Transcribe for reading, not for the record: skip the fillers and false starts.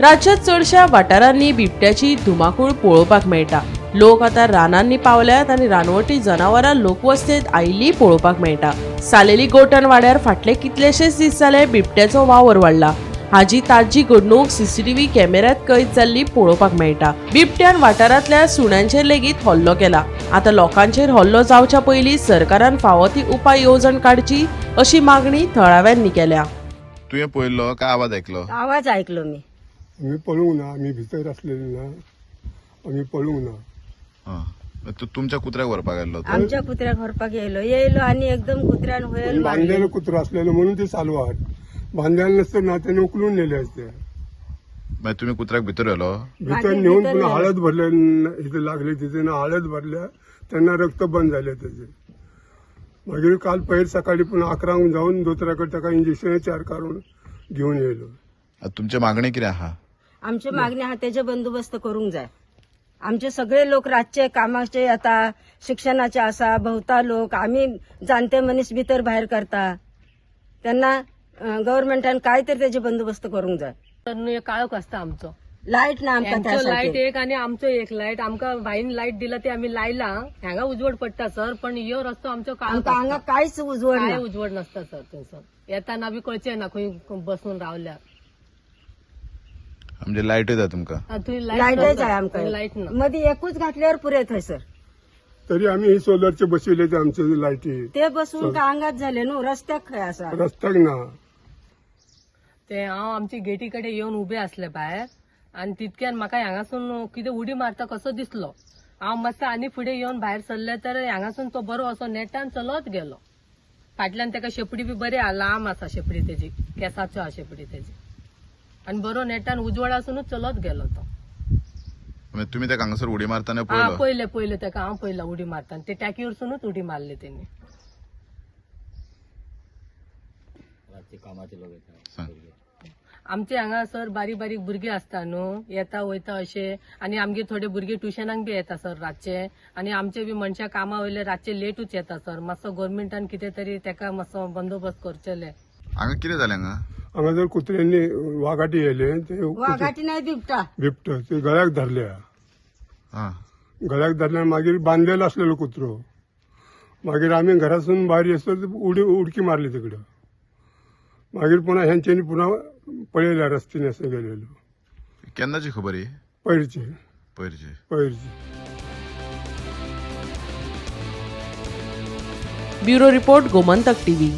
राज्यांत चडशा वाठारांनी बिबट्याची धुमाकूळ पळोवपाक मेळटा. लोक आतां रानांनी पावल्यात आनी रानवटी जनावरां लोकवस्तेंत आयिल्लीं पळोवपाक मेळटा. सालेली गोठण वाड्यार फाटले कितलेशेच दीस जाले बिबट्याचो वावर वाडला. हाजी ताजी घडणूक सीसीटीव्ही कॅमेऱ्यात कैद जाल्ली पळोवपाक मेळटा. बिबट्यान वाठारांतल्या सुण्यांचेर लेगीत हल्लो केला. आतां लोकांचेर हल्लो जावच्या पयलीं सरकारान फावो ती उपाय येवजण काडची अशी मागणी थळाव्यांनी केल्या. तुवें पळयल्लो काय आवाज आयकलो? आवाज ऐकलो मी. आमी पळोवंक ना, आमी भितर आसलेले ना, आमी पळोवंक ना. आं, तूं तुमच्या कुत्र्याक व्हरपाक आयल्लो तो? आमच्या कुत्र्याक व्हरपाक येयलो येयलो आनी एकदम कुत्र्यान हुयल मारली. बांदलेलो कुत्रो आसलेलो म्हणून ते सालवार, बांदलेलो नसतं ना त्याने उखलून नेले असते. मागीर तुमी कुत्र्याक भितर व्हेलो? भितर मागीर नेऊन भितर पुन्हा नेलं. हळद भरले, इथे लागले तिथे ना हळद भरल्या त्यांना रक्त बंद झाले त्याचे. मागीर काल पयर सकाळी पुन्हा 11 जाऊन दोतोराकडे ताका इंजेक्शन 4 काढून घेऊन येयलो. आतां तुमची मागणी कितें आहा? आमची मागणी हा त्याचे बंदोबस्त करूंक जाय. आमचे सगळे लोक रातचे कामाचे येता, शिक्षणाचे आसा, भोवता लोक, आमी जाणटे मनीस भितर भायर करता, त्यांना गव्हर्मेंटान काय तरी त्याचे बंदोबस्त करूंक जाय. तर न्हू हे काळोख आसता आमचो. लायट ना आमकां हेंचो लायट त्यासाठी. एक आनी आमचो एक लायट. आमकां भाईन लायट दिला ते आमी लायला, हांगा उजवड पडटा सर, पण ह्यो रस्तो आमचो काळोख आमकां हांगा आसता. कांयच उजवड काय ना. उजवड नासता सर, थंयसर येताना बी कळचें ना खंय बसून रावल्यार. म्हणजे लायटूय जाय तुमकां? थंय लायटच जाय आमकां. लायट ना. मदीं एकूच घातल्यार पुरे थंयसर. तरी आम्ही ही सोलरचे बसविले ते आमचे लायटी. ते बसून काय आंगात झाले न्हू, रस्त्याक खंय आसा. रस्त्याक ना. ते हांव आमचे गेटी कडेन येवन उबे आसले भायर आनी तितक्यान म्हाका हांगासून कितें उडी मारता कसो दिसलो. हांव मातसो आनी फुडें येवन भायर सरले तर हांगासून तो बरो असो नेटान चलत गेलो. फाटल्यान ताका शेपडी बी बरी आहा, लांब आसा शेपडी तेजी, केसाचो आहा शेपडी तेजी, आनी बरो नेटान उजवाडासूनच चलत गेलो तो. मागीर तुमी ताका हांगासर उडी मारतना हा, पळयलो? पयले पयले ताका हांव पयला उडी मारतना, ते टाकयेरसूनच उडी मारली तेणी. सांग. आमचे हांगा सर बारीक बारीक भुरगीं आसता न्हू, येता वयता अशे, आनी आमगे थोडे भुरगे ट्युशनाक बी येता सर रातचे, आनी आमचे बी मनशां कामा वयले रातचे लेटूच येता सर. मातसो गोवोरमेंटान कितें तरी तेका मातसो बंदोबस्त करचेले. हांगा कितें जालें हांगा? हांगा जर कुत्र्यांनी वाघाटी येयले ते वाघाटी नाही, बिबटा. बिबट ते गळ्याक धरल्या. आं, गळ्याक धरल्या, मागीर बांदलेलो आसलेलो कुत्रो. मागीर आमी घरासून भायर येसर उडी उडकी मारली तिकडं. मागीर पुन्हा ह्यांच्यानी पुन्हा पळयल्या रस्त्याने असं गेलेलो. केन्नाची खबर ही? पयरची. पयरची. पयरची. Bureau report, Gomantak TV.